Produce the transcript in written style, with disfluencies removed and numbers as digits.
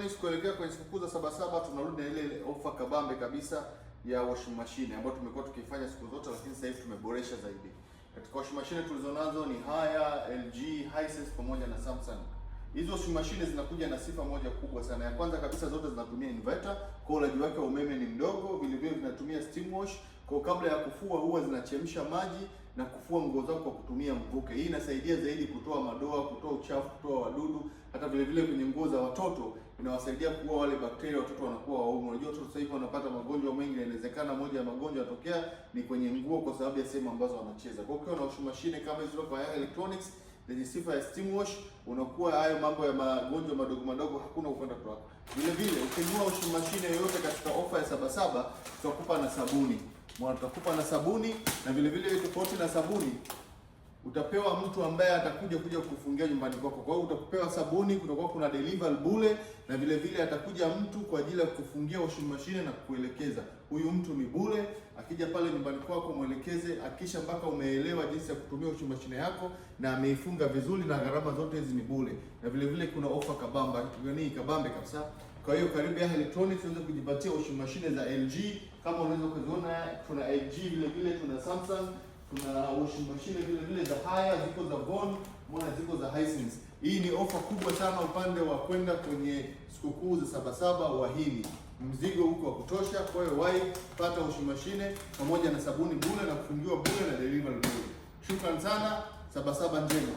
Electronics kuelekea kwenye sikukuu za Sabasaba, tunarudi na ile ofa kabambe kabisa ya washing machine ambayo tumekuwa tukifanya siku zote, lakini sasa hivi tumeboresha zaidi. Katika washing machine tulizonazo ni Haier, LG, Hisense pamoja na Samsung. Hizo washing machine zinakuja na sifa moja kubwa sana. Ya kwanza kabisa, zote zinatumia inverter, kwa ulaji wake wa umeme ni mdogo. Vile vile zinatumia steam wash, kwa kabla ya kufua huwa zinachemsha maji na kufua nguo zako kwa kutumia mvuke. Hii inasaidia zaidi kutoa madoa, kutoa uchafu, kutoa wadudu. Hata vile vile kwenye nguo za watoto inawasaidia kuua wale bakteria, watoto wanakuwa waumu. Unajua watoto sasa hivi wanapata magonjwa mengi, na inawezekana moja ya magonjwa yatokea ni kwenye nguo kwa sababu ya sehemu ambazo wanacheza. Kwa hiyo ukiwa na washing machine kama hizo kwa Haier Electronics zenye sifa ya steam wash, unakuwa hayo mambo ya magonjwa madogo madogo hakuna upande wako. Vile vile ukinunua washing machine yoyote katika ofa ya Sabasaba, tutakupa na sabuni. Mwana, tutakupa na sabuni, na vile vile tofauti na sabuni utapewa mtu ambaye atakuja kuja kukufungia nyumbani kwako. Kwa hiyo utakupewa sabuni, kutakuwa kuna delivery bure, na vile vile atakuja mtu kwa ajili ya kukufungia washing machine na kukuelekeza. Huyu mtu ni bure, akija pale nyumbani kwako mwelekeze, akisha mpaka umeelewa jinsi ya kutumia washing machine yako na ameifunga vizuri, na gharama zote hizi ni bure. Na vile vile kuna ofa kabamba, ni kabambe kabisa. Kwa hiyo karibu ya Electronics unaweza kujipatia washing machine za LG kama unaweza kuziona, tuna LG, vile vile tuna Samsung, tuna washing machine vile vile za Haier, ziko za Vaughan, mbona ziko za Hisense. Hii ni ofa kubwa sana upande wa kwenda kwenye sikukuu za Sabasaba wahini. Mzigo huko wa kutosha, kwa hiyo wahi pata washing machine pamoja na sabuni bure na kufungiwa bure na delivery bure. Shukran sana, Sabasaba njema.